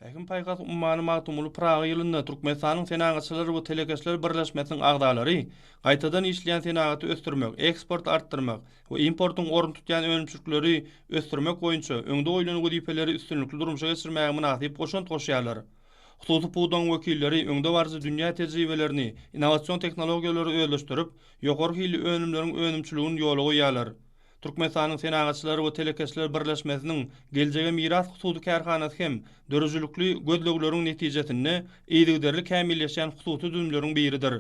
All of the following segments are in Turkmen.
Pähim-paýhas ummany Magtymguly Pyragy ýylynda Türkmenistanyň Senagatçylar we telekeçiler birleşmesiniň agzalary gaýtadan işleýän senagaty ösdürmek, eksporty artdyrmak we importyň ornuny tutýan önümçilikleri ösdürmek boýunça öňde goýlan wezipeleri üstünlikli durmuşa geçirmäge mynasyp goşant goşýarlar. Hususy pudagyň wekilleri öňdebaryjy dünýä tejribelerini, innowasion tehnologiýalary özleşdirip, ýokary hilli önümleriň önümçiligini ýola goýýarlar. Türkmenistanyň Senagatçylar we telekeçiler birleşmesiniň Geljege miras hususy kärhanasy hem döredijilikli gözlegleriň netijesinde yzygiderli kämilleşýän hususy düzümleriň biridir.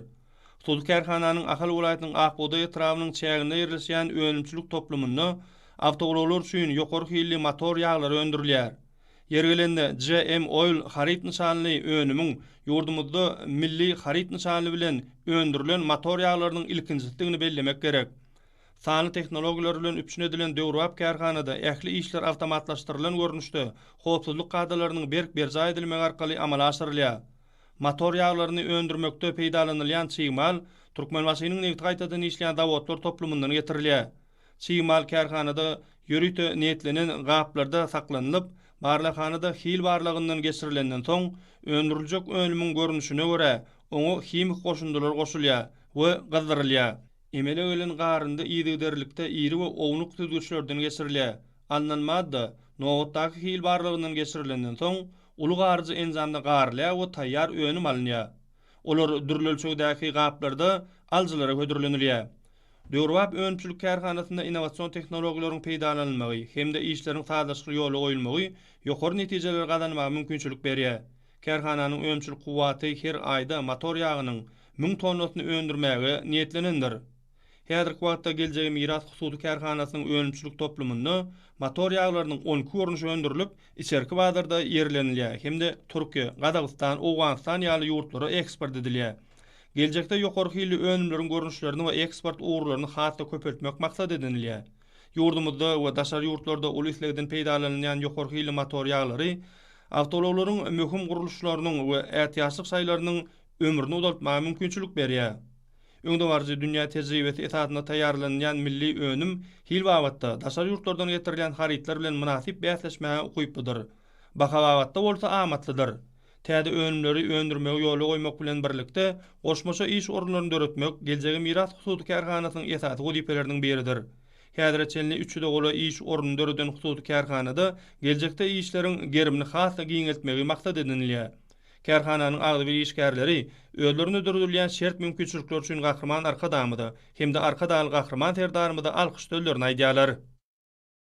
Hususy kärhananyň Ahal welaýatynyň Ak bugdaý etrabynyň çäginde ýerleşýän önümçilik toplumynda awtoulaglar üçin ýokary hilli motor ýaglary öndürilýär. Ýeri gelende, JM Oil haryt nyşanly önümiň ýurdumyzda milli haryt nyşany bilen öndürilen motor ýaglarynyň ilkinjisidigini bellemek gerek. Sanly tehnologiýalar bilen üpjün edilen döwrebap kärhanada ähli işler awtomatlaşdyrylan görnüşde, howpsuzlyk kadalarynyň berk berjaý edilmegi arkaly amala aşyrylýar. Motor ýaglaryny öndürmekde peýdalanylýan çig mal Türkmenbaşynyň nebiti gaýtadan işleýän zawodlar toplumyndan getirilýär. Çig mal kärhanada ýörite niýetlenen gaplarda saklanylyp, barlaghanada hil barlagyndan geçirilenden soň, öndüriljek önümiň görnüşine görä, oňa himiki goşundylar goşulýar we gyzdyrylýar. Emele gelen garyndy yzygiderlilikde iri we ownuk süzgüçlerden geçirilýär. Alnan madda, nobatdaky hil barlagyndan geçirilenden soň, uly garyjy enjamda garylýar we taýýar önüm alynýar. Olar dürli ölçegdäki gaplarda alyjylara hödürlenilýär. Döwrebap önümçilik kärhanasynda innowasion tehnologiýalaryň peýdalanylmagy hem-de işleriň sazlaşykly ýola goýulmagy ýokary netijeleri gazanmaga mümkinçilik berýär. Kärhananyň önümçilik kuwwaty her aýda motor ýagynyň müň tonnasyny öndürmäge niýetlenendir. Häzirki wagtda Geljege miras hususy kärhanasynyň önümçilik toplumynda motor ýaglarynyň 12 görnüşi öndürilip, içerki bazarda ýerlenilýär hem-de Türkiýe, Gazagystan, Owganystan ýaly ýurtlara eksport edilýär. Geljekde ýokary hilli önümleriň görnüşlerini we eksport ugurlaryny has-da köpeltmek maksat edinilýär. Ýurdumyzda we daşary ýurtlarda uly islegden peýdalanylýan ýokary hilli motor ýaglary awtoulaglaryň möhüm gurluşlarynyň we ätiýaçlyk şaýlarynyň ömrüni uzaltmaga mümkinçilik berýär. Öňdebaryjy dünýä tejribesi esasynda taýýarlanylýan milli önüm hil babatda daşary ýurtlardan getirilýän harytlar bilen mynasyp bäsleşmäge ukyplydyr. Baha babatda bolsa amatlydyr. Täze önümleri öndürmegi ýola goýmak bilen birlikde, goşmaça iş orunlaryny döretmek Geljege miras hususy kärhanasynyň esasy wezipeleriniň biridir. Häzire çenli üç ýüze golaý iş ornuny döreden hususy kärhanada geljekde işleriň gerimini has-da giňeltmegi maksat edinilýär. Kärhananyň agzybir işgärleri özlerine döredilýän şert-mümkinçilikler üçin Gahryman Arkadagymyza hem-de Arkadagly Gahryman Serdarymyza alkyş sözlerini aýdýarlar.